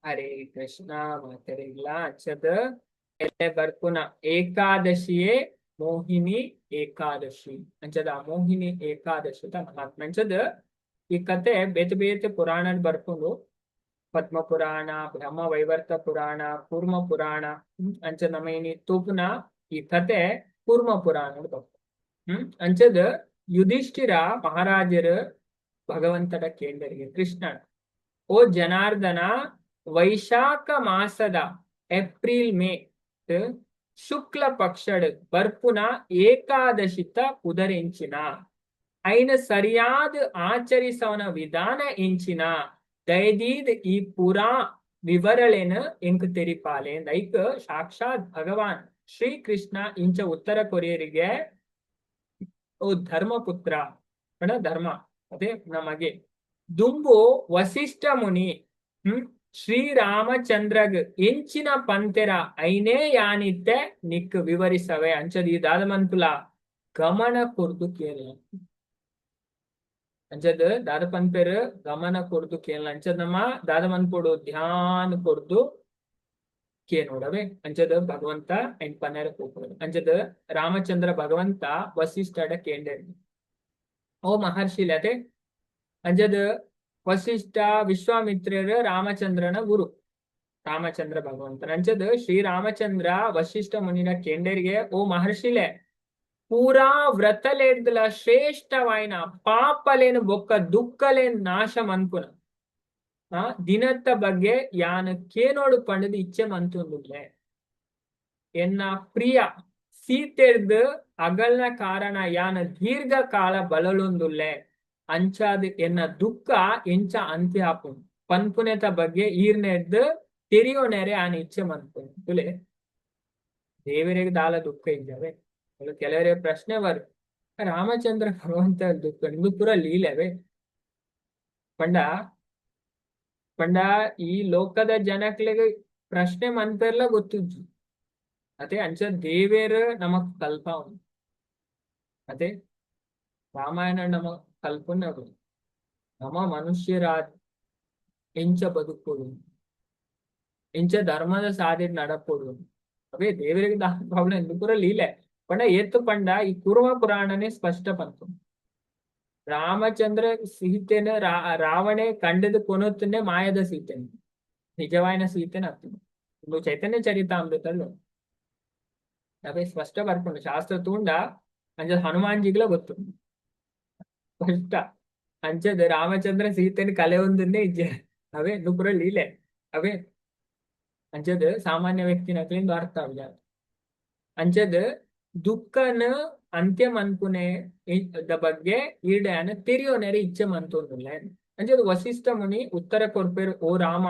ಹರೇ ಕೃಷ್ಣ. ಮಾತೆರೆಗ್ಲಾ ಅಂಚದ ಎಲ್ಲೆ ಬರ್ಪುನ ಏಕಾದಶಿಯೇ ಮೋಹಿನಿ ಏಕಾದಶಿ. ಅಂಚದ ಮೋಹಿನಿ ಏಕಾದಶಿದ ಮಹಾತ್ಮ. ಅಂಚದ ಈ ಕತೆ ಬೇತೆ ಬೇತೆ ಪುರಾಣ ಬರ್ಪುಂಡು. ಪದ್ಮ ಪುರಾಣ, ಬ್ರಹ್ಮ ವೈವರ್ತ ಪುರಾಣ, ಕೂರ್ಮ ಪುರಾಣ. ಅಂಚ ನಮ್ಮ ಇನಿ ತೂಪುನ ಈ ಕತೆ ಕೂರ್ಮ ಪುರಾಣ ಬರ್ಪುಂಡು. ಅಂಚದ ಯುಧಿಷ್ಠಿರ ಮಹಾರಾಜರು ಭಗವಂತನ ಕೇಂದ್ರಿಗೆ ಕೃಷ್ಣ, ಓ ಜನಾರ್ದನ, ವೈಶಾಖ ಮಾಸದ ಏಪ್ರಿಲ್ ಮೇ ಶುಕ್ಲ ಪಕ್ಷಡ್ ಬರ್ಪುನ ಏಕಾದಶಿತ ಪುದರೆಂಚಿನ, ಐನ ಸರಿಯಾದ ಆಚರಿಸವನ ವಿಧಾನ ಎಂಚಿನ, ದಯದೀದ್ ಈ ಪುರಾ ವಿವರಳೆನ ಎಂಕ್ ತೆರಿಪಾಲೆ. ಐಕ್ ಸಾಕ್ಷಾತ್ ಭಗವಾನ್ ಶ್ರೀ ಕೃಷ್ಣ ಇಂಚ ಉತ್ತರ ಕೊರಿಯರಿಗೆ, ಓ ಧರ್ಮಪುತ್ರ, ಧರ್ಮ ಅದೇ ನಮಗೆ, ದುಂಬು ವಸಿಷ್ಠ ಮುನಿ ಶ್ರೀರಾಮಚಂದ್ರಗ್ ಎಂಚಿನ ಪಂತೆರ ಐನೇ ಯಾನಿತ್ತೆ ನಿಕ್ ವಿವರಿಸವೆ. ಅಂಚದ ಈ ದಾದ ಮನ್ಪುಲ ಗಮನ ಕೊರ್ದು ಕೇಳ. ಅಂಚದ ದಾದ ಪನ್ಪೆರ್? ಗಮನ ಕೊರ್ದು ಕೇಳ. ಅಂಚದ ನಮ್ಮ ದಾದ ಮನ್ಪೊಡು? ಧ್ಯಾನ ಕೊರ್ದು ಕೇನೋಡವೆ. ಅಂಚದ ಭಗವಂತ ಐನ್ ಪನ್ನೆರ ಪೋಪುಡು. ಅಂಚದ ರಾಮಚಂದ್ರ ಭಗವಂತ ವಸಿಷ್ಠಡ ಕೇಂಡರ್, ಓ ಮಹರ್ಷಿ ಲತೆ. ಅಂಚದ ವಸಿಷ್ಠ ವಿಶ್ವಾಮಿತ್ರರ ರಾಮಚಂದ್ರನ ಗುರು ರಾಮಚಂದ್ರ ಭಗವಂತನ. ಅಂಚದ ಶ್ರೀರಾಮಚಂದ್ರ ವಸಿಷ್ಠ ಮುನಿನ ಕೇಂಡರಿಗೆ, ಓ ಮಹರ್ಷಿಲೆ, ಪೂರಾ ವ್ರತಲೇಡ್ದಲ ಶ್ರೇಷ್ಠವಾಯಿನ, ಪಾಪಲೇನು ಬೊಕ್ಕ ದುಃಖಲೇನ್ ನಾಶ ಮನ್ಪುನ ಆ ದಿನತ್ತ ಬಗ್ಗೆ ಯಾನ್ ಕೇನೋಡು ಪಂಡದು ಇಚ್ಛೆ ಮಂತೊಂದುಲ್ಲೆ. ಎನ್ನ ಪ್ರಿಯ ಸೀತೆರ್ದು ಅಗಲ್ನ ಕಾರಣ ಯಾನ ದೀರ್ಘ ಕಾಲ ಬಳಲೊಂದುಲ್ಲೆ. ಅಂಚಾದ್ ಎನ್ನ ದುಃಖ ಎಂಚ ಅಂತ್ಯ ಆಪುಂಡು ಪನ್ಪುನೆತ ಬಗ್ಗೆ ಈರ್ನೆಡ್ದ್ ತೆರಿಯೋನೆರೆ ಆನ್ ಇಚ್ಛೆ ಮನ್ಪುನೆ. ತುಲೆ, ದೇವರಿಗೆ ದಾಲ ದುಃಖ ಇದ್ದಾವೆ. ಕೆಲವರಿಗೆ ಪ್ರಶ್ನೆ ಬರು, ರಾಮಚಂದ್ರ ಭಗವಂತ ದುಃಖ, ನಿಮ್ದು ಪೂರ ಲೀಲೆವೇ. ಪಂಡ ಪಂಡ ಈ ಲೋಕದ ಜನಕ್ಲೆಗ್ ಪ್ರಶ್ನೆ ಮನ್ಪೆರ್ಲ ಗೊತ್ತಿಜ್ಜಿ ಅದೇ. ಅಂಚ ದೇವೇರ್ ನಮಕ್ ಕಲ್ಪ, ಅದೇ ರಾಮಾಯಣ ನಮ ಕಲ್ಪುನವು ನಮ ಮನುಷ್ಯರಾದ್ ಎಂಚ ಬದುಕೊಡು, ಎಂಚ ಧರ್ಮದ ಸಾದಿಡ್ ನಡಪೊಡು. ಅವೇ ದೇವರಿಗೆ ಪ್ರಾಬ್ಲಮ್ ಎಂದು ಪೂರ ಲೀಲೆ. ಪಂಡ ಏತ್ ಪಂಡ ಈ ಕೂರ್ಮ ಪುರಾಣನೇ ಸ್ಪಷ್ಟ ಪಂತು, ರಾಮಚಂದ್ರ ಸೀತೆನ ರಾವಣೆ ಕಂಡದ ಕೊನೊತ್ತನ್ನೇ ಮಾಯದ ಸೀತೆನ, ನಿಜವಾಯಿನ ಸೀತೆನ ಅತ್ತು. ಒಂದು ಚೈತನ್ಯ ಚರಿತಾಮೃತಲು ಅವೇ ಸ್ಪಷ್ಟ ಬರ್ಪುಂಡು. ಶಾಸ್ತ್ರ ತೂಂಡ ಅಂಚ ಹನುಮಾನ್ಜಿಗ್ಲ ಗೊತ್ತು ಸ್ಪಷ್ಟ. ಅಂಚದ ರಾಮಚಂದ್ರ ಸೀತೆನ ಕಲೆ ಒಂದನ್ನೇ ಇಜ್ಜೆ. ಅವೇ ಪೂರ ಲೀಲೆ ಅವೇ. ಅಂಚದ ಸಾಮಾನ್ಯ ವ್ಯಕ್ತಿನಕ್ಲಿಂದ ಅರ್ಥ ಆವ್ಜ. ಅಂಚದ ದುಃಖನ ಅಂತ್ಯ ಮನ್ಪುನೆ the ಬಗ್ಗೆ ಈಡಾನ ತೆರಿಯೋನೆರೆ ಇಚ್ಛೆ ಮಂತೊಂದುಲ್ಲೆ. ಅಂಚದ ವಸಿಷ್ಠ ಮುನಿ ಉತ್ತರ ಕೊರ್ಪೆರು, ಓ ರಾಮ,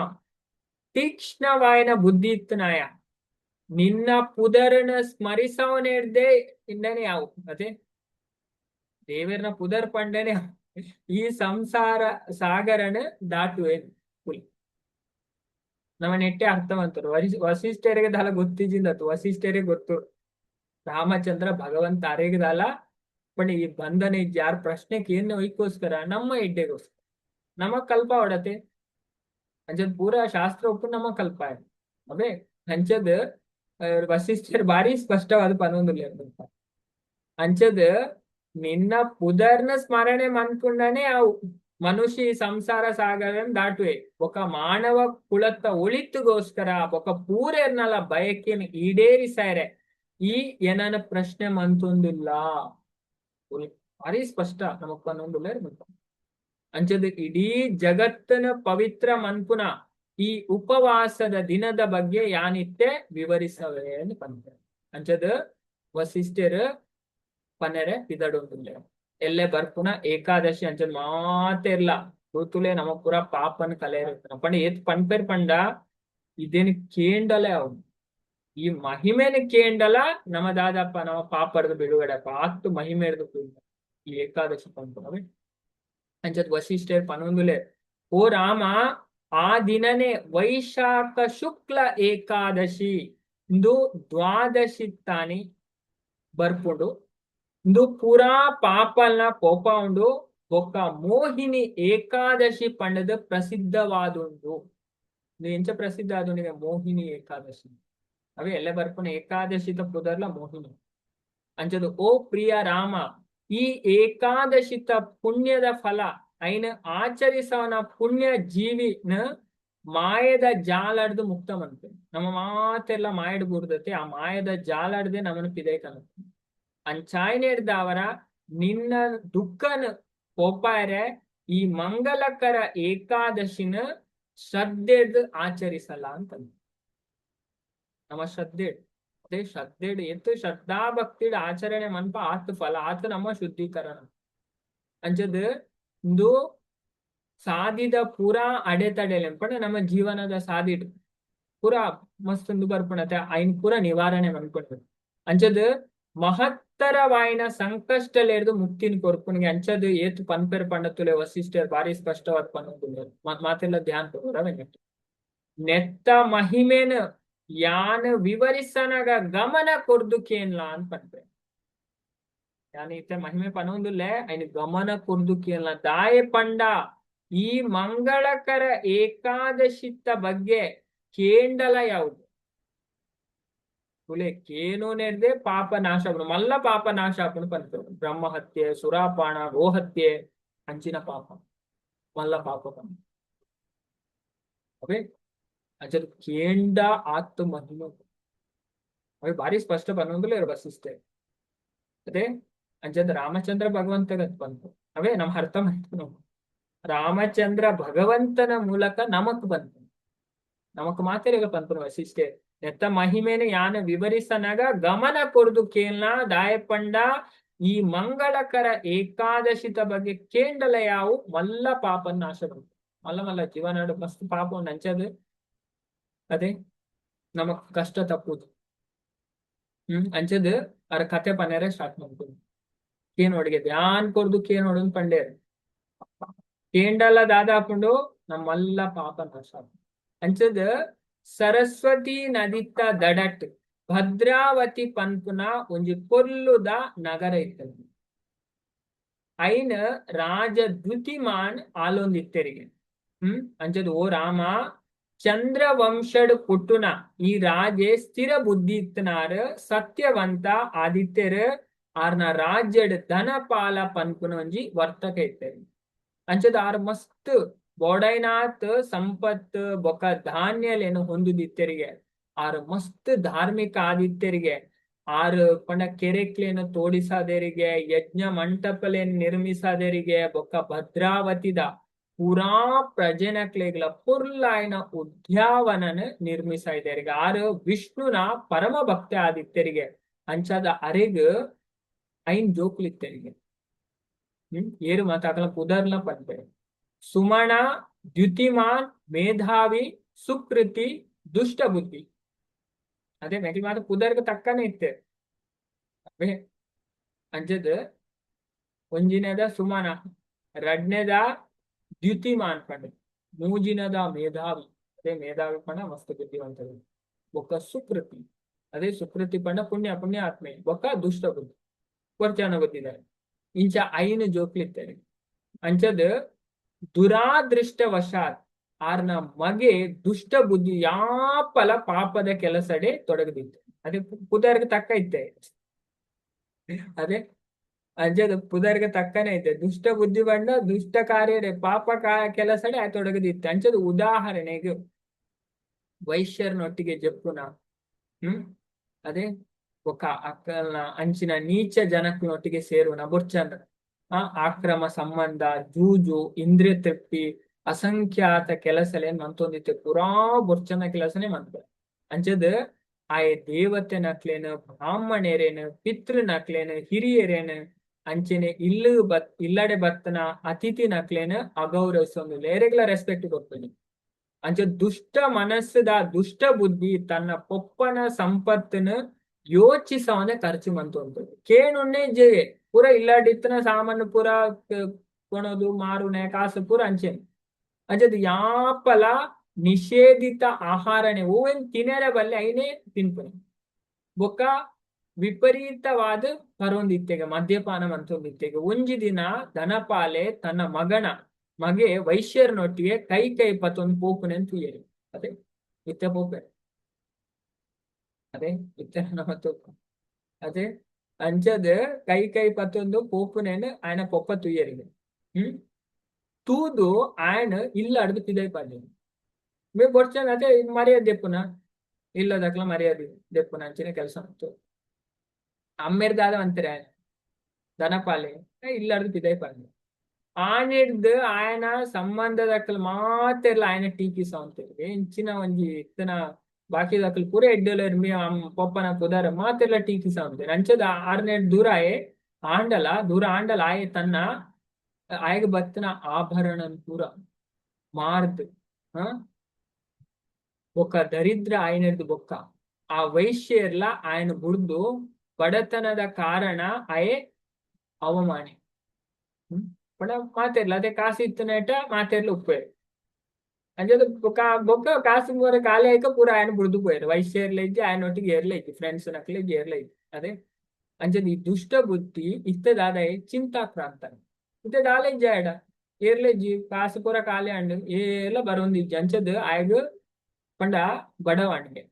ತೀಕ್ಷ್ಣವಾಯನ ಬುದ್ಧಿ ಇತ್ತನಾಯ, ನಿನ್ನ ಪುದರನ ಸ್ಮರಿಸವನೆರ್ದೆ ಇಂದನೆ ಯಾವು. ಅದೇ ದೇವರನ ಪುದರ್ ಪಂಡನೆ ಈ ಸಂಸಾರ ಸಾಗರನ ದಾಟುವೆ. ನಮ್ಮ ನೆಟ್ಟೆ ಅರ್ಥವಂತರು ವಸಿಷ್ಠರಿಗೆ ದಾಲ ಗೊತ್ತಿಜಿಂದತ್ತು. ವಸಿಷ್ಠರಿಗೆ ಗೊತ್ತು ರಾಮಚಂದ್ರ ಭಗವಂತ ಅರೆಗದಲ್ಲ. पण ಈ ಬಂಧನ ಯಾರ ಪ್ರಶ್ನೆ ಏನು ಒಯ್ಕೋಸ್ಕರ, ನಮ್ಮ ಎಡ್ಡೆಗೋಸ್ಕರ ನಮ್ಮ ಕಲ್ಪ ಹೊಡತೆ. ಅಂಚದ್ ಪೂರಾ ಶಾಸ್ತ್ರ ಒಪ್ಪು ನಮ್ಮ ಕಲ್ಪ. ಅವೇ ಅಂಚದ್ ವಸಿಷ್ಠರು ಭಾರಿ ಸ್ಪಷ್ಟವಾದ ಪನೊಂದುಲ್ಲೆರ್. ಅಂಚದ್ ನಿನ್ನ ಪುದರ್ನ ಸ್ಮರಣೆ ಮನ್ಪುಂಡನೆ ಅವು ಮನುಷ್ಯ ಈ ಸಂಸಾರ ಸಾಗರನ್ ದಾಟುವೆ. ಬೊಕ ಮಾನವ ಕುಲತ್ತ ಒಳಿತುಗೋಸ್ಕರ ಬೊಕ ಪೂರೆರ್ನಲ ಬಯಕೆನ್ ಈಡೇರಿಸಾರೆ ಈ ಏನನ ಪ್ರಶ್ನೆ ಮಂತೊಂದಿಲ್ಲ. ಭಾರಿ ಸ್ಪಷ್ಟ ನಮಕ್ ಪನೊಂದುಲ್ಲೆರ್. ಅಂಚದ ಇಡೀ ಜಗತ್ತನ ಪವಿತ್ರ ಮನ್ಪುನ ಈ ಉಪವಾಸದ ದಿನದ ಬಗ್ಗೆ ಯಾನಿತ್ತೆ ವಿವರಿಸವೆ ಅಂತ ಪನ್ಪೆರ್. ಅಂಚದ ವಸಿಷ್ಠರು ಪನೆರೆ ಪಿದಡೊಂದುಲ್ಲೆರ್. ಎಲ್ಲೆ ಬರ್ಪುನ ಏಕಾದಶಿ ಅಂಚದ ಮಾತೆರ್ಲ ತೂತುಲೆ ನಮ ಪೂರ ಪಾಪನ್ ಕಲೆಯೆರೆ. ಪಂಡ ಏತ್ ಪನ್ಪೆರ್ ಪಂಡ, ಇದೇನ್ ಕೇಂಡಲೆ ಅವು ಈ ಮಹಿಮೆನ್ ಕೇಂಡಲ ನಮ ದಾದಪ್ಪ ನಮ ಪಾಪರ್ದು ಬಿಡುಗಡೆ ಆತ್ ಮಹಿಮೆರ್ದು ಈ ಏಕಾದಶಿ ಪನ್ಪುನವೆ. ಅಂಚದ ವಸಿಷ್ಠರ್ ಪನೊಂದುಲೆ, ಓ ರಾಮ, ಆ ದಿನನೇ ವೈಶಾಖ ಶುಕ್ಲ ಏಕಾದಶಿ ಇಂದು ದ್ವಾದಶಿ ತಾನಿ ಬರ್ಪುಂಡು. ಇಂದು ಪೂರಾ ಪಾಪಲ್ನ ಕೋಪ ಉಂಡು. ಬೊಕ್ಕ ಮೋಹಿನಿ ಏಕಾದಶಿ ಪಂಡದ ಪ್ರಸಿದ್ಧವಾದುಂಡು. ಇದು ಎಂಚ ಪ್ರಸಿದ್ಧ ಆದುನಿಗೆ ಮೋಹಿನಿ ಏಕಾದಶಿ. ಅವೇ ಎಲ್ಲ ಬರ್ಪುನ ಏಕಾದಶಿತ ಪುದರ್ಲ ಮೋಹಿನಿ. ಅಂಚದು ಓ ಪ್ರಿಯ ರಾಮ, ಈ ಏಕಾದಶಿತ ಪುಣ್ಯದ ಫಲ ಐನ ಆಚರಿಸವನ ಪುಣ್ಯ ಜೀವಿನ ಮಾಯದ ಜಾಲಡ್ದು ಮುಕ್ತ ಮಂತೆ. ನಮ್ಮ ಮಾತೆಲ್ಲ ಮಾಯಡ್ ಬೂರ್ದತೆ, ಆ ಮಾಯದ ಜಾಲಡ್ದೆ ನಮ್ಮನ್ನು ಪಿದೈಕನ. ಅಂಚಾಯ್ನೆಡ್ದಾವರ ನಿನ್ನ ದುಃಖನ ಪೋಪಾರೆ ಈ ಮಂಗಲಕರ ಏಕಾದಶಿನ ಶ್ರದ್ಧೆಡ್ ಆಚರಿಸಲ್ಲ ಅಂತ. ನಮ್ಮ ಶ್ರದ್ಧೆ, ಅದೇ ಶ್ರದ್ಧೆಡ್ ಎತ್ತು ಶ್ರದ್ಧಾ ಭಕ್ತಿಡ್ ಆಚರಣೆ ಮನ್ಪ ಆತ್ ಫಲ ಆತ ನಮ್ಮ ಶುದ್ಧೀಕರಣ. ಅಂಚದ ಇಂದು ಸಾದಿದ ಪೂರಾ ಅಡೆತಡೆ ಪಂಡ ನಮ್ಮ ಜೀವನದ ಸಾದಿಡ್ ಪೂರಾ ಮಸ್ತ್ ಒಂದು ಬರ್ಪುಣತೆ, ಐನ್ ಪೂರಾ ನಿವಾರಣೆ ಮನ್ಪುಂಡು. ಅಂಚದ ಮಹತ್ತರವಾಯಿನ ಸಂಕಷ್ಟಲೇರ್ದು ಮುಕ್ತಿನ ಕೊರ್ಪುನಿಗೆ. ಅಂಚದ ಏತ್ ಪನ್ಪೆರ್ ಪಂಡತುಲೆ ವಸಿಷ್ಠರ್ ಬಾರಿ ಸ್ಪಷ್ಟವಾದ ಪನ್ನೊಂದುಲ್ಲೆರ್. ಮಾತೆಲ್ಲ ಧ್ಯಾನ ಕೊರೊಡು. ನೆತ್ತ ಮಹಿಮೆನ್ ಯಾನ್ ವಿವರಿಸನಗ ಗಮನ ಕೊರ್ದು ಕೇನ್ಲಾ ಅಂತ ಪನ್ಪೆ. ಯಾನ್ ಇತ್ತೆ ಮಹಿಮೆ ಪನೊಂದುಲ್ಲೆ, ಐನ್ ಗಮನ ಕೊರ್ದು ಕೇನ್ಲಾ. ದಾಯೆ ಪಂಡ ಈ ಮಂಗಳಕರ ಏಕಾದಶಿತ್ತ ಬಗ್ಗೆ ಕೇಂಡಲ ಯಾವುದು ತುಲೆ ಕೇನು ನೆಡ್ದೆ ಪಾಪ ನಾಶ ಆಪುಂಡು, ಮಲ್ಲ ಪಾಪ ನಾಶ ಆಪುಂಡು ಪನ್ಪೆರ್. ಬ್ರಹ್ಮ ಹತ್ಯೆ, ಸುರಾಪಾನ, ಗೋಹತ್ಯೆ ಅಂಚಿನ ಪಾಪ ಮಲ್ಲ ಪಾಪ ಪನ್ಪೆರ್. ಅವೇ ಅಂಚದ ಕೇಂಡ ಆತ್ ಮಹಿಮೆ ಅವೆ ಭಾರಿ ಸ್ಪಷ್ಟ ಪನೊಂದುಲ್ಲೆರ್ ವಸಿಷ್ಠೆ. ಅದೇ ಅಂಚದ ರಾಮಚಂದ್ರ ಭಗವಂತಗತ್ ಬಂತು. ಅವೇ ನಮ್ಮ ಅರ್ಥ ಮಾಡ್ತು, ರಾಮಚಂದ್ರ ಭಗವಂತನ ಮೂಲಕ ನಮಕ್ ಬಂತು, ನಮಕ್ ಮಾತೆರೆಗ ಪನ್ಪುನ ವಸಿಷ್ಠೆ. ನೆತ್ತ ಮಹಿಮೆನು ಯಾನ ವಿವರಿಸನಗ ಗಮನ ಕೊರ್ದು ಕೇಳ್ನ. ದಾಯಪಂಡ ಈ ಮಂಗಳಕರ ಏಕಾದಶಿತ ಬಗ್ಗೆ ಕೇಂಡಲ ಯಾವು ಮಲ್ಲ ಪಾಪನ್ ನಾಶ ಬಂತು. ಮಲ್ಲ ಮಲ್ಲ ಜೀವನ ಮಸ್ತ್ ಪಾಪ ಉಂಡು. ಅಂಚದು ಅದೇ ನಮಕ್ ಕಷ್ಟ ತಪ್ಪುದು. ಅಂಚದ್ ಅರ ಕತೆ ಪನೇರೆ ಸ್ಟಾರ್ಟ್ ಮಾಡ್ಕೊಂಡು ಕೇನೋಡಿಗೆ ಧ್ಯಾನ್ ಕೊರ್ದು ಕೇನೋಡು ಪಂಡೇರು. ಕೇಂಡಲ ದಾದಾಪುಂಡು, ನಮ್ಮಲ್ಲ ಪಾಪ ನಾಶ. ಅಂಚದ್ ಸರಸ್ವತಿ ನದಿತ್ತ ದಡಟ್ ಭದ್ರಾವತಿ ಪನ್ಪುನ ಒಂಜಿ ಪೊರ್ಲುದ ನಗರ ಇತ್ತದ. ಐನ್ ರಾಜ ದ್ಯುತಿಮಾನ್ ಆಲೊಂದಿತ್ತೆರಿಗೆ. ಅಂಚದ್ ಓ ರಾಮ, ಚಂದ್ರವಂಶಡ್ ಪುಟ್ಟುನ ಈ ರಾಜೆ ಸ್ಥಿರ ಬುದ್ಧಿ ಇತ್ತನಾರ್, ಸತ್ಯವಂತ ಆದಿತ್ಯರ್. ಆರ್ನ ರಾಜ್ಯಡ್ ಧನಪಾಲ ಪನ್ಪುನ ಒಂಜಿ ವರ್ತಕ ಇತ್ತೆರ್. ಅಂಚದ ಆರ್ ಮಸ್ತ್ ಬೋಡೈನಾಥ್ ಸಂಪತ್ ಬೊಕ ಧಾನ್ಯಲೇನು ಹೊಂದುದಿತ್ತೆರಿಗೆ. ಆರ್ ಮಸ್ತ್ ಧಾರ್ಮಿಕ ಆದಿತ್ಯರಿಗೆ. ಆರ್ ಪಂಡ ಕೆರೆಕ್ಲೇನು ತೋಡಿಸಾದೆರಿಗೆ, ಯಜ್ಞ ಮಂಟಪಲೇನು ನಿರ್ಮಿಸಾದೆರಿಗೆ. ಬೊಕ್ಕ ಭದ್ರಾವತಿದ ಪೂರಾ ಪ್ರಜೆನಕ್ಲೆಗ್ಲ ಪೊರ್ಲಾಯಿನ ಉದ್ಯಾವನನ ನಿರ್ಮಿಸಾಯ್ದೆರಿಗೆ. ಆರ್ ವಿಷ್ಣುನ ಪರಮ ಭಕ್ತೆ ಆದಿತ್ಯರಿಗೆ. ಅಂಚಾದ ಅರೆಗ್ ಐನ್ ಜೋಕುಲಿತ್ತೆರಿಗೆ. ಏರು ಮಾತಾಕಲ ಪುದರ್ಲ ಪನ್ಪೆ: ಸುಮಣ, ದ್ಯುತಿಮಾನ್, ಮೇಧಾವಿ, ಸುಕೃತಿ, ದುಷ್ಟ ಬುದ್ಧಿ. ಅದೇ ಮೆಕ್ಲಿ ಮಾತ ಪುದರ್ಗ್ ತಕ್ಕನೆ ಇತ್ತೆ. ಅವೇ ಅಂಚದ ಒಂಜಿನದ ಸುಮನ, ರಡ್ನೆದ ದ್ಯುತಿಮಾನ್ ಪಂಡ, ಮೂಜಿನದ ಮೇಧಾವಿ. ಅದೇ ಮೇಧಾವಿ ಪಂಡ ಮಸ್ತ್ ಬುದ್ಧಿವಂತರು. ಬೊಕ್ಕ ಸುಕೃತಿ, ಅದೇ ಸುಕೃತಿ ಪಂಡ ಪುಣ್ಯ, ಪುಣ್ಯ ಆತ್ಮೆ. ಬೊಕ್ಕ ದುಷ್ಟ ಬುದ್ಧಿ, ಕೊರ್ಚಾನ ಗೊತ್ತಿದ್ದಾರೆ. ಇಂಚ ಐನು ಜೋಕ್ಲಿತ್ತಾರೆ. ಅಂಚದ ದುರಾದೃಷ್ಟವಶಾತ್ ಆರ್ನ ಮಗೆ ದುಷ್ಟ ಬುದ್ಧಿ ಯಾಪಲ ಪಾಪದ ಕೆಲಸಡೆ ತೊಡಗದಿತ್ತು. ಅದೇ ಪುದರ್ಗ್ ತಕ್ಕ ಇತ್ತೆ. ಅದೇ ಅಂಚದ ಪುದರ್ಗ್ ತಕ್ಕನೆ ಐತೆ. ದುಷ್ಟ ಬುದ್ಧಿ ಬಂಡ ದುಷ್ಟ ಕಾರ್ಯಡೆ ಪಾಪ ಕೆಲಸಡೆ ತೊಡಗದಿತ್ತು. ಅಂಚದ ಉದಾಹರಣೆಗೆ ವೈಶ್ಯರ್ನೊಟ್ಟಿಗೆ ಜಪ್ಪುನ, ಅದೇ ಬೊಕ್ಕ ಅಕ್ಕಲ್ನ ಅಂಚಿನ ನೀಚ ಜನಕ್ನೊಟ್ಟಿಗೆ ಸೇರುನ ಬೊರ್ಚಂದ್ರ, ಆಕ್ರಮ ಸಂಬಂಧ, ಜೂಜು, ಇಂದ್ರಿಯ ತೃಪ್ತಿ, ಅಸಂಖ್ಯಾತ ಕೆಲಸಲೇನ್ ಮಂತೊಂದಿತ್ತೆ. ಪೂರಾ ಬೊರ್ಚನ ಕೆಲಸನೇ ಮಂತ. ಅಂಚದ ಆಯೆ ದೇವತೆನಕ್ಲೇನು, ಬ್ರಾಹ್ಮಣರೇನು, ಪಿತೃನಕ್ಲೇನು, ಹಿರಿಯರೇನು, ಅಂಚೆನೆ ಇಲ್ಲು ಬತ್ ಇಲ್ಲಡೆ ಬತ್ತನ ಅತಿಥಿನಕ್ಲೇನು ಅಗೌರವಿಸೊಂದಿಲ್ಲ, ಏರೆಗ್ಲ ರೆಸ್ಪೆಕ್ಟ್ ಕೊಡ್ತೀನಿ. ಅಂಚ ದುಷ್ಟ ಮನಸ್ಸುದ ದುಷ್ಟ ಬುದ್ಧಿ ತನ್ನ ಪೊಪ್ಪನ ಸಂಪತ್ತನ್ನು ಯೋಚಿಸವನೆ ಖರ್ಚು ಮಂತು. ಕೇಣುನ್ನೇ ಜೆ ಪೂರ ಇಲ್ಲಾಡಿತ್ತನ ಸಾಮಾನು ಪೂರ ಕೊಣೋದು ಮಾರುನೆ ಕಾಸು ಪೂರ ಅಂಚೆನೆ. ಅಂಚದ ಯಾಪಲ ನಿಷೇಧಿತ ಆಹಾರನೆ ಓವೆನ್ ತಿನೆರೆ ಬಲ್ಲೆ ಐನೇ ತಿನ್ಪುನೆ. ಬೊಕ್ಕ ವಿಪರೀತವಾದ ಪರೊಂದಿತ್ತೆಗೆ ಮದ್ಯಪಾನ ಮಂತೊಂದಿತ್ತೆಗೆ. ಒಂಜಿ ದಿನ ಧನಪಾಲೆ ತನ್ನ ಮಗನ ಮಗೆ ವೈಶ್ಯರ್ನೊಟ್ಟಿಗೆ ಕೈ ಕೈ ಪತ್ತೊಂದು ಪೋಪುನೆ ತೂಯೆರ್. ಅದೇ ಇತ್ತೆ ಪೋಪೆ, ಅದೇ ಇತ್ತೆ ನಮ ತೂಪ. ಅದೇ ಅಂಚದ್ ಕೈ ಕೈ ಪತ್ತೊಂದು ಪೋಪುನೇನ್ ಆಯನ ಪೊಪ್ಪ ತೂಯರಿಗೆ. ತೂದು ಆಯನ್ ಇಲ್ಲಡ್ದು ಪಿದೈ ಪಾಡ್ಯೆರ್. ಮೇ ಬೊಡ್ಚಂದ್ ಅದೇ ಮರ್ಯಾದೆ ದೆಪ್ಪುನ, ಇಲ್ಲದಕ್ಲ ಮರ್ಯಾದೆ ದೆಪ್ಪುನ ಅಂಚಿನ ಕೆಲಸ ಮಂತು. ಅಮ್ಮೆರ್ ದಾದ ಮಂತೆರ್, ಆಯನ ಧನಪಾಲೆ ಇಲ್ಲಡ್ದು ಪಿದೈ ಪಾಡ್ಯೆರ್. ಆನಿಡ್ದ್ ಆಯನ ಸಂಬಂಧದಕಲ್ ಮಾತೆರ್ಲ ಆಯನ ಟೀಕಿಸವಂತೆರ್. ಇಂಚಿನ ಒಂಜಿ ಇತ್ತನ ಬಾಕಿದಕಲ್ ಪೂರ ಎಡ್ಡೆಲೆರ್, ಮಿ ಪೊಪ್ಪನ ಪುದರ್ ಮಾತೆರ್ಲ ಟೀಕಿಸವಂತೆರ್. ಅಂಚದ ಆರ್ನೆಡ್ ದೂರ ಆಯೆ. ಆಂಡಲ ದೂರ ಆಂಡಲ ಆಯೆ ತನ್ನ ಆಯಗ್ ಬತ್ತಿನ ಆಭರಣನ್ ಪೂರ ಮಾರ್ದ್, ಬೊಕ್ಕ ದರಿದ್ರ ಆಯನರ್ದ್ ಬೊಕ್ಕ ಆ ವೈಶ್ಯರ್ಲ ಆಯನ ಬುಡ್ದು ಬಡತನದ ಕಾರಣ ಆಯೆ ಅವಮಾನಿ. ಪಂಡ ಮಾತೆರ್ಲ ಅದೇ ಕಾಸು ಇತ್ತನೇಟ ಮಾತೆರ್ಲ ಉಪ್ಪೇರು. ಅಂಚದ ಬೊಕ್ಕ ಬೊಕ್ಕ ಕಾಸು ಪೂರ ಖಾಲಿ ಆಯ್ಕ ಪೂರ ಆಯನ ಬುಡ್ದು ಪೋಯೆರ್. ವೈಶ್ಯರ್ಲ ಇಜ್ಜಿ, ಆಯನೊಟ್ಟಿಗೆ ಏರ್ಲ ಇಜ್ಜಿ, ಫ್ರೆಂಡ್ಸ್ ನಕ್ಲೆ ಇಜ್ಜಿ, ಏರ್ಲ ಇಜ್ಜಿ. ಅದೇ ಅಂಚದ ಈ ದುಷ್ಟ ಬುದ್ಧಿ ಇತ್ತೆ ದಾದ ಚಿಂತಾಕ್ರಾಂತ. ಇತ್ತೆ ದಾಲ ಇಜ್ಜಿ ಆಯಡ, ಏರ್ಲ ಇಜ್ಜಿ, ಕಾಸು ಪೂರ ಖಾಲಿ ಆಂಡ್, ಏರ್ಲ ಬರೊಂದಿಜ್ಜಿ. ಅಂಚದ್ ಆಯಗ್ ಪಂಡ ಬಡವಾಣಿಗೆ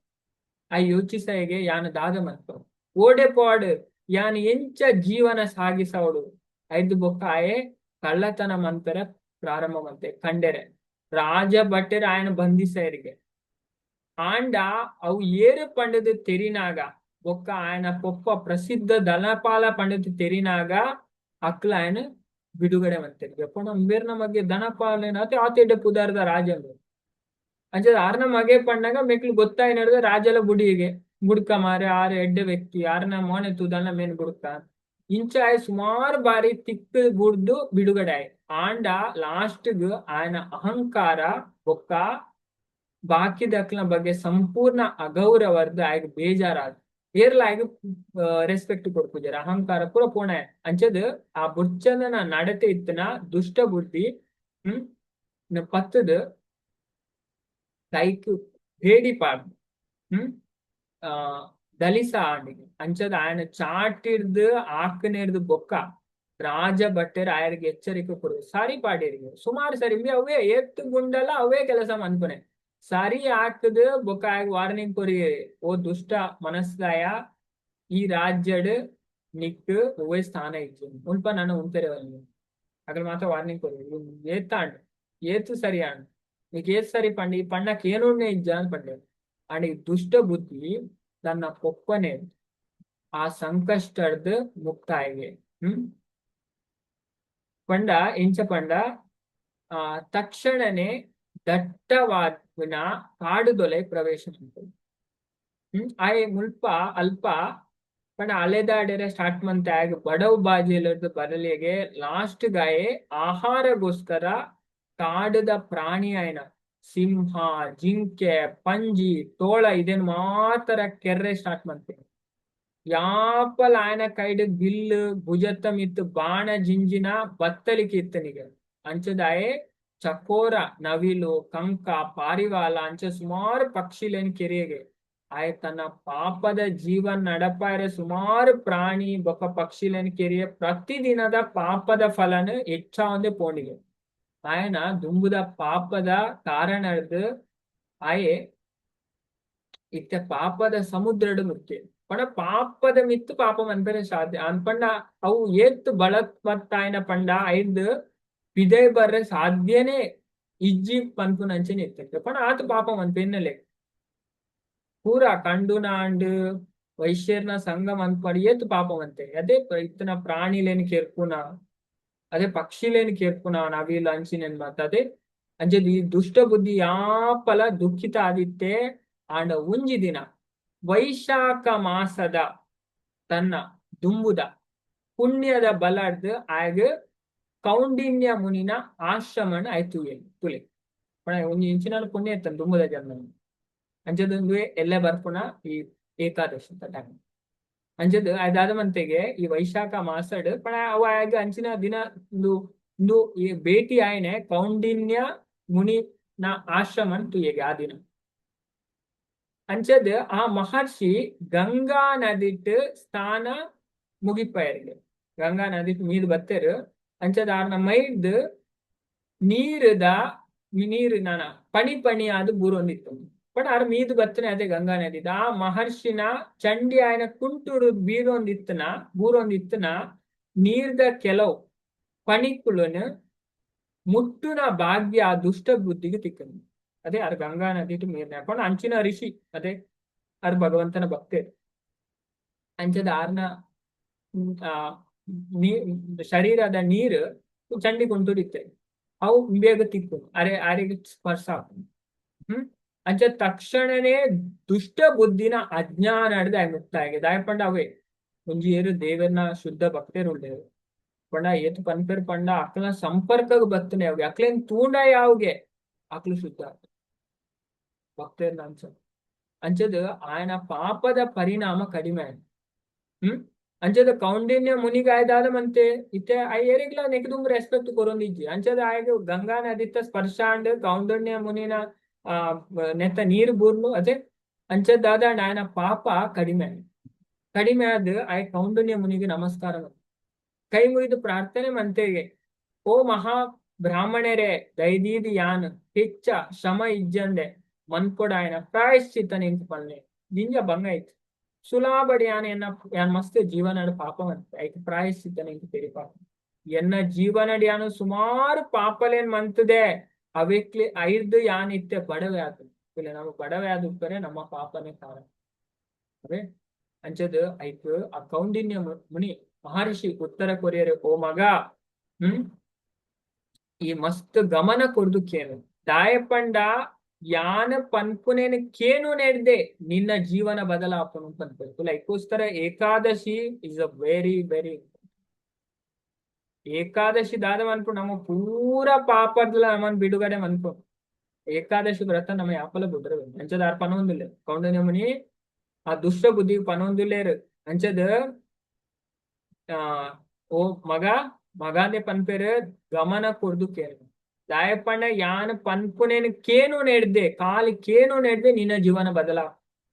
ಆ ಯೋಚಿಸಯಗೆ, ಯಾನ್ ದಾದ ಮನ್ಪು, ಓಡೆ ಪೋಡ್, ಯಾನ್ ಎಂಚ ಜೀವನ ಸಾಗಿಸವಡು. ಐದು ಬೊಕ್ಕ ಆಯೆ ಕಳ್ಳತನ ಮನ್ಪೆರೆ ಪ್ರಾರಂಭ ಮಂತೆ ಕಂಡೆರೆ. ರಾಜ ಭಟ್ಟೆರ್ ಆಯನ ಬಂಧಿಸಯರಿಗೆ. ಆಂಡ ಅವು ಏರು ಪಂಡದು ತೆರಿನಾಗ, ಬೊಕ್ಕ ಆಯನ ಪೊಪ್ಪ ಪ್ರಸಿದ್ಧ ಧನಪಾಲ ಪಂಡದು ತೆರಿನಾಗ ಅಕ್ಲ ಆಯನ ಬಿಡುಗಡೆ ಮಂತೆರ್. ಪಂಡ ಬೇರ್ನ ಮಗೆ ಧನಪಾಲನ ಆತ ಪುದಾರ್ದ ರಾಜ ಅಂಚ ಆರ್ನ ಮಗೆ ಪಂಡಾಗ ಮೆಕ್ಲು ಗೊತ್ತಾಯಿನಡ್ದ ರಾಜಲ ಬುಡಿಗೆ ಬುಡ್ಕ ಮಾರೆ, ಆರ್ ಎಡ್ಡೆ ವ್ಯಕ್ತಿ, ಆರ್ನ ಮೋನೆ ತೂದಲ್ಲ ಮೇನ್ ಬುಡ್ಕ. ಇಂಚ ಆಯ್ ಸುಮಾರು ಬಾರಿ ತಿಕ್ಕು ಬುಡ್ದು ಬಿಡುಗಡೆ ಆಯ್. ಆಂಡ ಲಾಸ್ಟ್ ಗ್ ಆಯನ ಅಹಂಕಾರ ಬೊಕ್ಕ ಬಾಕಿದಕ್ಲ ಬಗ್ಗೆ ಸಂಪೂರ್ಣ ಅಗೌರವರ್ದ್ ಆಯ್ಗ್ ಬೇಜಾರಾದ್ ಏರ್ಲ ಆಯ್ಗ್ ರೆಸ್ಪೆಕ್ಟ್ ಕೊರ್ಪುಜೆರ್. ಅಹಂಕಾರ ಪೂರ ಪೋಣ. ಅಂಚದ್ ಆ ಬುಡ್ಚಂದನ ನಡತೆ ಇತ್ತನ ದುಷ್ಟ ಬುದ್ಧಿ ಪತ್ತದ್ ಕೈಕ್ ಬೇಡಿ ಪಾಡ್ ದಲಿಸ ಆಂಡಿಗೆ. ಅಂಚದ ಆಯನ ಚಾಟಿಡ್ದು ಆಕನೆಡ್ದು ಬೊಕ್ಕ ರಾಜ ಭಟ್ಟೆರ್ ಆಯರಿಗೆ ಎಚ್ಚರಿಕೆ ಕೊಡು ಸಾರಿ ಪಾಡೇರಿಗೆ ಸುಮಾರು ಸರಿ. ಅವೇ ಏತ್ ಗುಂಡಲ ಅವೇ ಕೆಲಸ ಮನ್ಪುನೆ. ಸರಿ ಹಾಕದ್ ಬೊಕ್ಕ ಆಯಗ್ ವಾರ್ನಿಂಗ್ ಕೊರಿ, ಓ ದುಷ್ಟ ಮನಸ್ದಾಯ, ಈ ರಾಜ್ಯಡ್ ನಿಕ್ ಒವ್ವೇ ಸ್ಥಾನ ಇಜ್ಜಿ, ಮುಲ್ಪ ನಾನು ಉಂತೆರೆ. ಅಗಲ್ ಮಾತ್ರ ವಾರ್ನಿಂಗ್ ಕೊರಿ, ಏತಾಂಡ್ ಏತು ಸರಿ ಆಂಡ್, ನಿಕ್ ಏತ್ ಸರಿ ಪಂಡಿ, ಪಣ್ಣಕ್ ಏನೊನ್ನೇ ಇಜ್ಜ ಅಂತ ಪಂಡೆ. ಅಂಡ್ ಈ ದುಷ್ಟ ಬುದ್ಧಿ ತನ್ನ ಪೊಪ್ಪನೆ ಆ ಸಂಕಷ್ಟಡ್ದು ಮುಕ್ತಾಯಿಗೆ. ಪಂಡ ಎಂಚ ಪಂಡ, ಆ ತಕ್ಷಣನೇ ದಟ್ಟವಾದ ಕಾಡುದೊಲೆ ಪ್ರವೇಶ ಮಂತೆ. ಆಯೆ ಮುಲ್ಪ ಅಲ್ಪ ಪಂಡ ಅಲೆದಾಡೆರೆ ಸ್ಟಾರ್ಟ್ ಮಂತೆ. ಆಗ ಬಡವ್ ಬಾಜಿಲರ್ದು ಬರಲಿಗೆ ಲಾಸ್ಟ್ ಗಾಯೆ ಆಹಾರಗೋಸ್ಕರ ಕಾಡದ ಪ್ರಾಣಿ ಆಯ್ನ ಸಿಂಹ, ಜಿಂಕೆ, ಪಂಜಿ, ತೋಳ ಇದೇನ್ ಮಾತ್ರ ಕೆರ್ರೆ ಸ್ಟಾರ್ಟ್ ಮಂತೆ. ಯಾಪಲ ಆಯನ ಕೈಡ್ ಬಿಲ್ಲು, ಭುಜತ್ತ ಮಿತ್ತು ಬಾಣ ಜಿಂಜಿನ ಬತ್ತಲಿಕೆ ಇತ್ತನಿಗೆ. ಅಂಚದಾಯೆ ಚಕೋರ, ನವಿಲು, ಕಂಕ, ಪಾರಿವಾಳ ಅಂಚ ಸುಮಾರು ಪಕ್ಷಿಲೇನ್ ಕೆರೆಗೆ. ಆಯ್ ತನ್ನ ಪಾಪದ ಜೀವನ್ ನಡಪಾಯರೆ ಸುಮಾರು ಪ್ರಾಣಿ ಬೊಕ್ಕ ಪಕ್ಷಿಲೇನ್ ಕೆರಿಯ. ಪ್ರತಿದಿನದ ಪಾಪದ ಫಲನ ಹೆಚ್ಚಾವಂದೆ ಪೋಣಿಗೆ. ಆಯನ ದುಂಬುದ ಪಾಪದ ಕಾರಣರ್ದ್ ಆಯೆ ಇತ್ತೆ ಪಾಪದ ಸಮುದ್ರಡ್ ಮುಕ್ಕೆ. ಪಂಡ ಪಾಪದ ಮಿತ್ತು ಪಾಪ ಮನ್ಪೆರೆ ಸಾಧ್ಯ ಅನ್ಪಂಡ ಅವು ಏತ್ ಬಳತ್ಮತ್ತಾಯನ ಪಂಡ ಐದ್ ಪಿದೈ ಬರ್ರೆ ಸಾಧ್ಯನೇ ಇಜ್ಜಿ ಪನ್ಪುನ ಅಂಚನೆ ಇತ್ತೆ. ಪಂಡ ಆತ ಪಾಪ ಮನ್ಪೆನ್ನಲೆ ಪೂರ ಕಂಡುನಾಂಡ್ ವೈಶ್ಯರ್ನ ಸಂಘ ಮನ್ಪಡಿ ಏತ್ ಪಾಪ ಮಂತೆ. ಅದೇ ಇತ್ತನ ಪ್ರಾಣಿಲೇನ್ ಕೆರ್ಪುನ, ಅದೇ ಪಕ್ಷಿಲೇನ್ ಕೆರ್ಪುನ, ನವಿಲ್ ಅಂಚಿನೆನ್ ಮತ್ತ ಅದೇ ಅಂಚೆ ಈ ದುಷ್ಟ ಬುದ್ಧಿ ಯಾಪಲ ದುಃಖಿತ ಆದಿತ್ತೆ. ಆಂಡ ಒಂಜಿ ದಿನ ವೈಶಾಖ ಮಾಸದ ತನ್ನ ದುಂಬುದ ಪುಣ್ಯದ ಬಲಡ್ದ್ ಆಯಗ್ ಕೌಂಡಿನ್ಯ ಮುನಿನ ಆಶ್ರಮನ ಆಯ್ತು ತುಲೆ. ಒಂಜಿ ಇಂಚಿನ ಪುಣ್ಯ ಇತ್ತನ್ ದುಂಬುದ ಜನ್ಮ. ಅಂಚದೊಂದು ಎಲ್ಲೆ ಬರ್ಪುನ ಈ ಏಕಾದಶಿ ಟೈಮ್. ಅಂಚದ್ ಅದಾದ ಮಂತೆಗೆ ಈ ವೈಶಾಖ ಮಾಸಡ್ ಪಣ ಅವ ಆಯಗ್ ಅಂಚಿನ ದಿನ ಇಂದು ಇಂದು ಈ ಭೇಟಿ ಆಯ್ನೆ ಕೌಂಡಿನ್ಯ ಮುನಿನ ಆಶ್ರಮನ್ ತುಯೆಗೆ ಆ ದಿನ. ಅಂಚದ್ ಆ ಮಹರ್ಷಿ ಗಂಗಾ ನದಿಟ್ ಸ್ಥಾನ ಮುಗಿಪಾಯರಿಗೆ. ಗಂಗಾ ನದಿಟ್ ಮೀದ್ ಬತ್ತೆರ್. ಅಂಚದ ಆರ್ನ ಮೈದ್ ನೀರುದ ನೀರು ನಾನ ಪಣಿ ಪಣಿ ಆದ್ ಬೂರೊಂದಿತ್ತು. ಪಂಡ ಆರ್ ಮೀದ್ ಬತ್ತನೆ ಅದೇ ಗಂಗಾ ನದಿ. ಆ ಮಹರ್ಷಿನ ಚಂಡಿ ಆಯನ ಕುಂಟುಡು ಬೀರೊಂದಿತ್ತನ ಬೂರೊಂದಿತ್ತನ ನೀರ್ದ ಕೆಲವು ಪಣಿಕುಲನು ಮುಟ್ಟುನ ಭಾಗ್ಯ ಆ ದುಷ್ಟ ಬುದ್ಧಿಗೆ ತಿಕ್ಕನು. ಅದೇ ಆರ್ ಗಂಗಾ ನದಿ ಮೀರ್ನ ಪಂಡ ಅಂಚಿನ ಋಷಿ, ಅದೇ ಆರ್ ಭಗವಂತನ ಭಕ್ತೆ. ಅಂಚದ ಆರ್ನ ಆ ನೀ ಶರೀರದ ನೀರು ಚಂಡಿ ಕುಂಟುಡಿತ್ತೆ, ಅವು ಬೇಗ ತಿಕ್ಕು ಅರೆ ಆರಿಗೆ ಸ್ಪರ್ಶ. ಅಂಚ ತಕ್ಷಣನೇ ದುಷ್ಟ ಬುದ್ಧಿನ ಅಜ್ಞಾನ ಹಿಡ್ದು ಮುಕ್ತ ಆಗಿದೆ. ದಾಯಪಂಡ ಅವೇ ಒಂಜಿ ಏರು ದೇವರ್ನ ಶುದ್ಧ ಭಕ್ತರು ಉಳ್ಳೇರು ಪಂಡ ಏತ್ ಪನ್ಪೆರ್ ಪಂಡ ಅಕ್ಲ ಸಂಪರ್ಕಗ್ ಬತ್ತನೆ ಅವೆ ಅಕ್ಲೇನ್ ತೂಂಡ ಯಾವ್ಗೆ ಅಕ್ಲು ಶುದ್ಧ ಭಕ್ತರ್ನ ಅಂಚ. ಅಂಚದ ಆಯನ ಪಾಪದ ಪರಿಣಾಮ ಕಡಿಮೆ ಆಯ್ತು. ಅಂಚದ ಕೌಂಡಿನ್ಯ ಮುನಿಗಾಯ್ದಾದ ಮಂತೆ ಇತ್ತೆ ಆ ಏರಿಗ್ಲ ನೆಕ್ದುಂಬ ರೆಸ್ಪೆಕ್ಟ್ ಕೊರೊಂದಿಜ್ಜಿ. ಅಂಚದ ಆಯಗ ಗಂಗಾ ನದಿತ್ತ ಸ್ಪರ್ಶ ಆಂಡ್ ಕೌಂಡಿನ್ಯ ಮುನಿನ ಆ ನೆತ್ತ ನೀರು ಬೂರ್ನು ಅದೇ. ಅಂಚದಾದ ಆಯನ ಪಾಪ ಕಡಿಮೆ ಆಯ್ತು. ಕಡಿಮೆ ಆದ ಆಯ್ ಕೌಂಡಿನ್ಯ ಮುನಿಗೆ ನಮಸ್ಕಾರ ಕೈ ಮುಗಿದು ಪ್ರಾರ್ಥನೆ ಮಂತೆಗೆ, ಓ ಮಹಾ ಬ್ರಾಹ್ಮಣರೇ, ದಯದೀದಿ ಯಾನ್ ಹೆಚ್ಚ ಶ್ರಮ ಇಜ್ಜಂದೆ ಮನ್ಪೊಡಾಯನ ಪ್ರಾಯಶ್ಚಿತ್ತ ನಿಂತು ಪನ್ನೆ. ದಿಂಜ ಭಂಗ ಆಯ್ತು ಸುಲಾಬಡಿ ಯಾನ್ ಎನ್ನ ಯಾನ್ ಮಸ್ತ್ ಜೀವನ ಪಾಪ ಮಂತೆ, ಐಕ್ ಪ್ರಾಯಶ್ಚಿತ್ತ ನಿಂತು ತೆರಿಪ. ಎನ್ನ ಜೀವನಡ್ ಯಾನು ಸುಮಾರು ಪಾಪಲೇನ್ ಮಂತದೆ, ಅವೆಕ್ಲಿ ಐರ್ದು ಯಾನ್ ಇತ್ತೆ ಬಡವೆ ಆತು. ಇಲ್ಲ ನಮ್ಮ ಬಡವೆ ಆದುಪ್ಪರೆ ನಮ್ಮ ಪಾಪನೇ ಕಾರಣ ಅವೇ. ಅಂಚದ ಐಕ್ ಆ ಕೌಂಡಿನ್ಯ ಮುನಿ ಮಹರ್ಷಿ ಉತ್ತರ ಕೊರಿಯರ್, ಓ ಮಗ, ಈ ಮಸ್ತ್ ಗಮನ ಕೊರ್ದು ಕೇನು. ದಾಯಪಂಡ ಯಾನ ಪನ್ಪುನೇನು ಕೇನು ನೆಡ್ದೆ ನಿನ್ನ ಜೀವನ ಬದಲಾಪನು ಪನ್ಪು. ಲೈಕೋಸ್ಕರ Ekadashi is a very very Ekadashi ದಾದ ಮನ್ಪು ನಮ್ಮ ಪೂರ ಪಾಪದ್ಲ ನಮ್ಮನ್ ಬಿಡುಗಡೆ ಮನ್ಪು. ಏಕಾದಶಿ ವ್ರತ ನಮ್ಮ ಯಾಪಲ ಬಿಡ್ರೆ. ಅಂಚದ ಆರ್ ಪನೊಂದಿಲ್ಲ ಕೌಂಡಿನ್ಯ ಮುನಿ ಆ ದುಷ್ಟ ಬುದ್ಧಿಗೆ ಪನೊಂದಿಲ್ಲೇರು. ಅಂಚದ ಆ ಓ ಮಗ ಮಗಾಂದೆ ಪನ್ಪೇರು, ಗಮನ ಕೊರ್ದು ಕೇನು. ದಾಯಪಂಡ ಯಾನ್ ಪನ್ಪುನೇನು ಕೇನು ನೆಡ್ದೆ, ಖಾಲಿ ಕೇನು ನೆಡ್ದೆ ನಿನ್ನ ಜೀವನ ಬದಲಾ.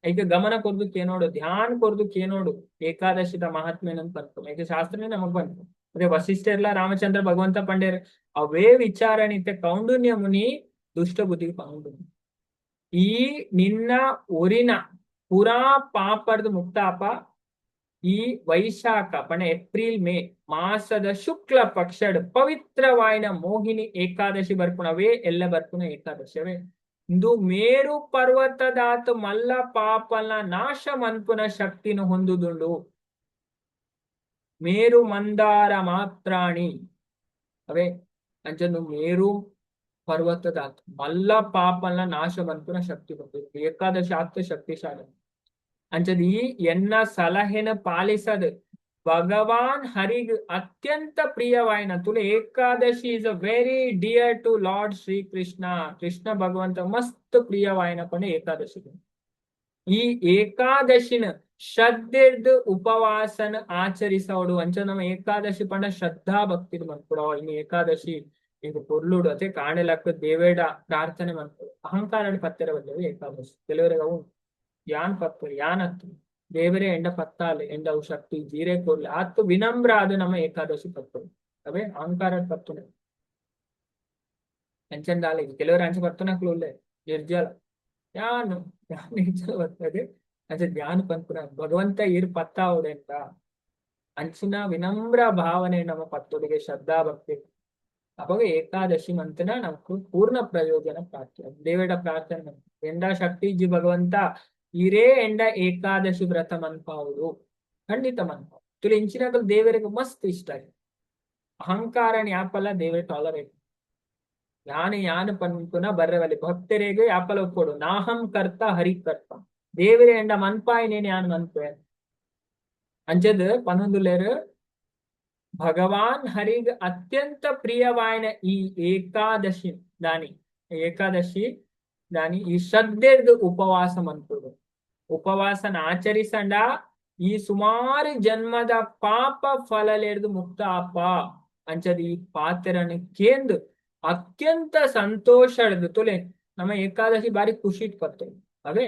ಈಗ ಗಮನ ಕೊರ್ದು ಕೇನೋಡು, ಧ್ಯಾನ ಕೊರ್ದು ಕೇನೋಡು ಏಕಾದಶಿದ ಮಹಾತ್ಮೆನಂತ ಪನ್ಪು. ಈಗ ಶಾಸ್ತ್ರನೇ ನಮಗ್ ಬಂತು. ಅದೇ ವಸಿಷ್ಠರ್ಲ ರಾಮಚಂದ್ರ ಭಗವಂತ ಪಂಡೇರ್ ಅವೇ ವಿಚಾರಣಿತೆ ಕೌಂಡಿನ್ಯ ಮುನಿ ದುಷ್ಟ ಬುದ್ಧಿಗೆ ಪೌಂಡು. ಈ ನಿನ್ನ ಊರಿನ ಪುರಾ ಪಾಪರ್ದು ಮುಕ್ತಾಪ ಈ ವೈಶಾಖ ಪಣ ಏಪ್ರಿಲ್ ಮೇ ಮಾಸದ ಶುಕ್ಲ ಪಕ್ಷಡ್ ಪವಿತ್ರವಾಯಿನ ಮೋಹಿನಿ ಏಕಾದಶಿ ಬರ್ಪುಣವೇ ಎಲ್ಲ ಬರ್ಪುಣ ಏಕಾದಶವೇ. ಇಂದು ಮೇರು ಪರ್ವತದಾತು ಮಲ್ಲ ಪಾಪನ ನಾಶ ಮನ್ಪುನ ಶಕ್ತಿನ ಹೊಂದುದುಂಡು. ಮೇರು ಮಂದಾರ ಮಾತ್ರಾಣಿ ಅವೇ. ಅಂಚನು ಮೇರು ಪರ್ವತದಾತು ಮಲ್ಲ ಪಾಪನ ನಾಶ ಮನ್ಪುನ ಶಕ್ತಿ ಹೊಂದುದು ಏಕಾದಶಿ ಆತ್ಮ ಶಕ್ತಿಶಾಲಿ. ಅಂಚದ ಈ ಎನ್ನ ಸಲಹೆನ ಪಾಲಿಸದು ಭಗವಾನ್ ಹರಿಗ್ ಅತ್ಯಂತ ಪ್ರಿಯವಾಯಿನ Tulu Ekadashi is a very dear to Lord Shri Krishna. Krishna ಭಗವಂತ ಮಸ್ತ್ ಪ್ರಿಯವಾಯಿನ ಪಂಡ ಏಕಾದಶಿ. ಈ ಏಕಾದಶಿನ ಶ್ರದ್ಧೆರ್ದು ಉಪವಾಸನ ಆಚರಿಸೋಡು. ಅಂಚ ನಮ್ಮ ಏಕಾದಶಿ ಪಂಡ ಶ್ರದ್ಧಾ ಭಕ್ತಿ ಮನ್ಪುಡ. ಇನ್ನು ಏಕಾದಶಿ ಈಗ ಪೊರ್ಲುಡು ಅದೇ ಕಾಣೆಲಕ್ಕ ದೇವೇಡ ಪ್ರಾರ್ಥನೆ ಮನ್ಪುಡು. ಅಹಂಕಾರ ಪತ್ತೆರ ಬಂದೇವು ಏಕಾದಶಿ. ಕೆಲವರಿಗೆ ಅವು ಯಾನ್ ಪತ್ತರು ಯಾನ್ ಹತ್ತು ದೇವರೇ ಎಂಡ ಪತ್ತಾಲೆ ಎಂಡ ಅವು ಶಕ್ತಿ ಜೀರೆ ಕೊರ್ಲಿ ಆತು ವಿನಮ್ರ ಅದು ನಮ್ಮ ಏಕಾದಶಿ ಪತ್ತು ಅವೇ. ಅಹಂಕಾರ ಪತ್ತುನೆ ಅಂಚಂದಾಲೆ ಕೆಲವರು ಅಂಚ ಪತ್ತುನಕ್ಲು ಉಲ್ಲೆ ನಿರ್ಜಲ ಯಾನು ಯಾನ್ ನಿರ್ಜಲ ಬರ್ತದೆ. ಅಂಚ ಧ್ಯಾನ ಪನ್ಪುನ ಭಗವಂತ ಇರ್ ಪತ್ತಾವುಡೆಂತ ಅಂಚಿನ ವಿನಮ್ರ ಭಾವನೆ ನಮ್ಮ ಪತ್ತೊಡಿಗೆ ಶ್ರದ್ಧಾ ಭಕ್ತಿ. ಅವಾಗ ಏಕಾದಶಿ ಮಂತನ ನಮಕ್ ಪೂರ್ಣ ಪ್ರಯೋಜನ ಪ್ರಾಪ್ತಿ. ದೇವೇಡ ಪ್ರಾರ್ಥನೆ ಎಂಡ ಶಕ್ತಿ ಜಿ ಭಗವಂತ ಇರೇ ಎಂಡ ಏಕಾದಶಿ ವ್ರತ ಮನ್ಪಾವುದು ಖಂಡಿತ ಮನ್ಪಾವು. ತುಳಿ ಇಂಚಿನಕಲ್ ದೇವರಿಗೆ ಮಸ್ತ್ ಇಷ್ಟ. ಅಹಂಕಾರ ಯಾಪಲ್ಲ ದೇವರ ಟಾಲರೇಟ್ ಯಾನು ಯಾನು ಪನ್ಪುನ ಬರ್ರವಲ್ಲಿ ಭಕ್ತರಿಗೆ ಯಾಪಲ ಒಪ್ಪೋಡು. ನಾಹಂ ಕರ್ತ ಹರಿ ಕರ್ತ. ದೇವರೇ ಎಂಡ ಮನ್ಪಾಯಿನೇನು ಯಾನು ಮನ್ಪೆ. ಅಂಚದ್ ಪನ್ನೊಂದುಲೇರು ಭಗವಾನ್ ಹರಿಗ್ ಅತ್ಯಂತ ಪ್ರಿಯವಾಯಿನ ಈ ಏಕಾದಶಿ ದಾನಿ ಏಕಾದಶಿ ದಾನಿ ಈ ಶ್ರದ್ಧೆರ್ದು ಉಪವಾಸ ಮನ್ಪುಡು. ಉಪವಾಸನ ಆಚರಿಸಂಡ ಈ ಸುಮಾರು ಜನ್ಮದ ಪಾಪ ಫಲಲೆರ್ದು ಮುಕ್ತ ಅಪ್ಪ. ಅಂಚದ ಈ ಪಾತ್ರನ ಕೇಂದು ಅತ್ಯಂತ ಸಂತೋಷ ತುಲೆ ನಮ್ಮ ಏಕಾದಶಿ ಬಾರಿ ಖುಷಿ ಪತ್ತು ಅವೇ.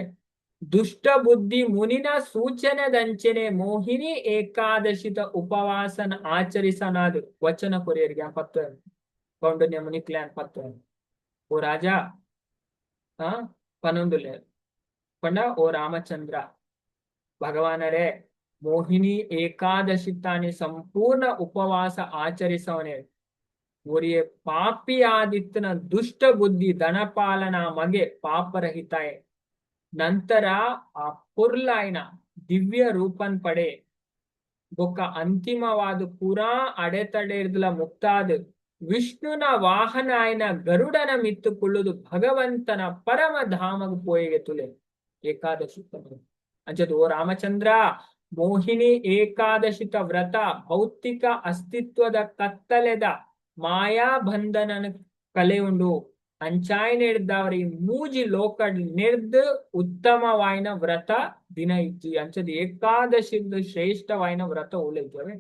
ದುಷ್ಟ ಬುದ್ಧಿ ಮುನಿನ ಸೂಚನೆದಂಚನೆ ಮೋಹಿನಿ ಏಕಾದಶಿತ ಉಪವಾಸನ ಆಚರಿಸನಾದು ವಚನ ಕೊರಿಯರಿಗೆ ಆ ಪತ್ತು ಕೌಂಡನ್ಯ ಮುನಿ ಕ್ಲಾನ್ ಪತ್ತು. ಓ ರಾಜ ಆ ಪನೊಂದುಲ್ಲೆರ್ ಪಂಡ ಓ ರಾಮಚಂದ್ರ ಭಗವಾನರೇ ಮೋಹಿನಿ ಏಕಾದಶಿ ತಾನಿ ಸಂಪೂರ್ಣ ಉಪವಾಸ ಆಚರಿಸವನೆ ಒರಿಯೆ ಪಾಪಿಯಾದಿತ್ತನ ದುಷ್ಟ ಬುದ್ಧಿ ಧನಪಾಲನ ಮಗೆ ಪಾಪರಹಿತಾಯೆ ನಂತರ ಆ ಪೊರ್ಲಾಯ್ನ ದಿವ್ಯ ರೂಪನ್ ಪಡೆ ಬೊಕ್ಕ ಅಂತಿಮವಾದ ಪೂರಾ ಅಡೆತಡೆ ಇರ್ದಲ ಮುಕ್ತಾದ್ ವಿಷ್ಣುನ ವಾಹನ ಆಯ್ನ ಗರುಡನ ಮಿತ್ತು ಕುಳ್ಳುದು ಭಗವಂತನ ಪರಮ ಧಾಮಗ್ ಪೋಯೆಗೆ ತುಲೆ ಏಕಾದಶಿ ಅಂಚದ ಓ ರಾಮಚಂದ್ರ, ಮೋಹಿನಿ ಏಕಾದಶಿತ ವ್ರತ ಭೌತಿಕ ಅಸ್ತಿತ್ವದ ಕತ್ತಲೆದ ಮಾಯಾ ಬಂಧನನ ಕಲೆ ಉಂಡು. ಅಂಚಾಯ್ ನೆಡ್ದವರಿ ಮೂಜಿ ಲೋಕ ನೆರ್ದ್ ಉತ್ತಮವಾಯಿನ ವ್ರತ ದಿನ ಇಜ್ಜಿ. ಅಂಚದ ಏಕಾದಶಿ ಶ್ರೇಷ್ಠವಾಯಿನ ವ್ರತ ಉಳಿತವೆ.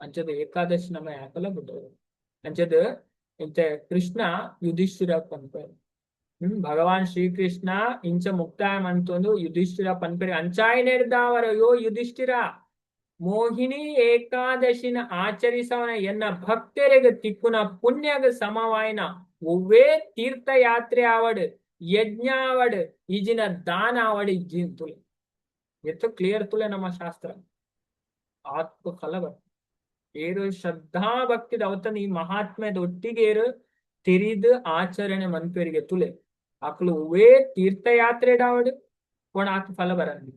ಅಂಚದ ಏಕಾದಶಿ ನಮ್ಮ ಯಾಕಲ ಬಿಟ್ಟವು. ಅಂಚದ ಇಂತೆ ಕೃಷ್ಣ ಯುಧಿಷ್ಠಿರ ಪನ್ಪೆರ್. ಭಗವಾನ್ ಶ್ರೀಕೃಷ್ಣ ಇಂಚ ಮುಕ್ತಾಯ ಮಂತೊಂದು ಯುಧಿಷ್ಠಿರ ಪನ್ಪೆರ್, ಅಂಚಾಯ್ ನೆರ್ದಾವರ ಯೋ ಯುಧಿಷ್ಠಿರ, ಮೋಹಿನಿ ಏಕಾದಶಿನ ಆಚರಿಸವನ ಎನ್ನ ಭಕ್ತರಿಗೆ ತಿಕ್ಕುನ ಪುಣ್ಯಗ ಸಮವಾಯಿನ ಒವ್ವೇ ತೀರ್ಥಯಾತ್ರೆ ಆವಡ್, ಯಜ್ಞ ಆವಡ್, ಈಜಿನ ದಾನ ಆವಡ್ ಇಜ್ಜಿ ತುಲೆ. ಎತ್ತು ಕ್ಲಿಯರ್ ತುಲೆ ನಮ್ಮ ಶಾಸ್ತ್ರ. ಆತ್ಮ ಫಲ ಏರು ಶ್ರದ್ಧಾ ಭಕ್ತಿದ ಅವತನ ಈ ಮಹಾತ್ಮ್ಯದ ಒಟ್ಟಿಗೆ ಏರು ತೆರಿದು ಆಚರಣೆ ಮನ್ಪೆರಿಗೆ ತುಲೆ ಅಕ್ಲು ಒವ್ವೇ ತೀರ್ಥಯಾತ್ರೆ ಡಾವಡ್ ಪೋಣ ಆತ್ ಫಲ ಬರಂದಿ.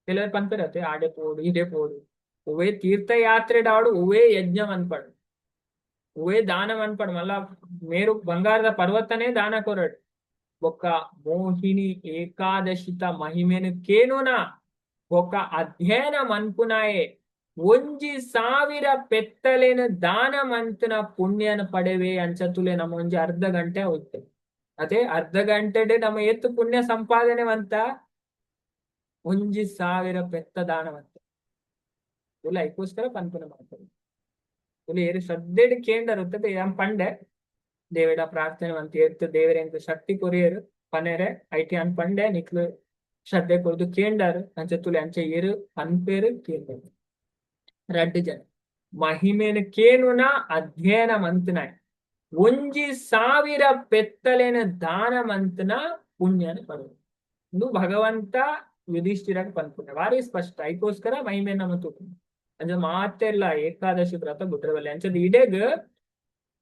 ಕೆಲವರು ಪನ್ಪೆರತ್ತೆ, ಆಡೆ ಪೋಡು ಇಡೆ ಪೋಡು. ಒವ್ವೇ ತೀರ್ಥಯಾತ್ರೆ ಡಾವಡು, ಒವ್ವೇ ಯಜ್ಞ ಮನ್ಪಡು, ಒವ್ವೇ ದಾನ ಮನ್ಪಡು, ಮಲ್ಲ ಮೇರು ಬಂಗಾರದ ಪರ್ವತನೇ ದಾನ ಕೊರಡು, ಬೊಕ್ಕ ಮೋಹಿನಿ ಏಕಾದಶಿತ ಮಹಿಮೆನು ಕೇನುನ ಬೊಕ್ಕ ಅಧ್ಯಯನ ಮನ್ಪುನಾಯೆ 1000 ಪೆತ್ತಲೆನ ದಾನ ಮಂತನ ಪುಣ್ಯನ ಪಡೆವೆ. ಅಂಚತುಲೆ ನಮ್ಮ ಒಂಜಿ ಅರ್ಧ ಗಂಟೆ ಹೋಯ್ತು. ಅದೇ ಅರ್ಧ ಗಂಟೆ ನಮ್ಮ ಎತ್ತು ಪುಣ್ಯ ಸಂಪಾದನೆ ಮಂತ 1000 ಪೆತ್ತ ದಾನ ಮಂತ. ತುಲೆ ಐಕೋಸ್ಕರ ಪನ್ಪುನ ಮಾಡ್ತಾರೆ. ತುಲೆ ಏರು ಶ್ರದ್ಧೆಡ್ ಕೇಂಡರು ಯಾನ್ ಪಂಡೆ, ದೇವೆಡ ಪ್ರಾರ್ಥನೆ ಮಂತ್ ಏತ್ ದೇವರೆಂಕ್ ಶಕ್ತಿ ಕೊರಿಯರು ಪನೆರೆ IT ಅನ್ ಪಂಡೆ. ನಿಕ್ಲು ಶ್ರದ್ಧೆ ಕೊರ್ದು ಕೇಂಡಾರು. ಅಂಚ ತುಲೆ ಅಂಚ ಏರು ಪನ್ಪೇರು ಕೇಂಡರು. ರಡ್ಡು ಜನ ಮಹಿಮೆನ ಕೇನುನ ಅಧ್ಯಯನ ಮಂತನಾಯ್ 1000 ಪೆತ್ತಲೆನ ದಾನ ಮಂತನ ಪುಣ್ಯನ ಪಡೆದು. ಇಂದು ಭಗವಂತ ಯುಧಿಷ್ಠಿರಗ್ ಪನ್ಪುನ ಬಾರಿ ಸ್ಪಷ್ಟ. ಐಕೋಸ್ಕರ ಮಹಿಮೆ ನಮ್ಮ ತೂಪುನ. ಅಂಚ ಮಾತೆಲ್ಲ ಏಕಾದಶಿ ವ್ರತ ಬುಡ್ರವಲ್ಲೆ. ಅಂಚದ ಇಡೆಗ್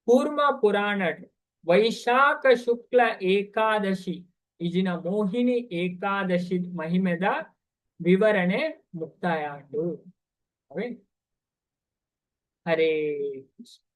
ಕೂರ್ಮ ಪುರಾಣ ವೈಶಾಖ ಶುಕ್ಲ ಏಕಾದಶಿ ಇಜಿನ ಮೋಹಿನಿ ಏಕಾದಶಿ ಮಹಿಮೆದ ವಿವರಣೆ ಮುಕ್ತಾಯ ಆಂಡು. ಅವೇ ಹರೇ ಕೃಷ್ಣ.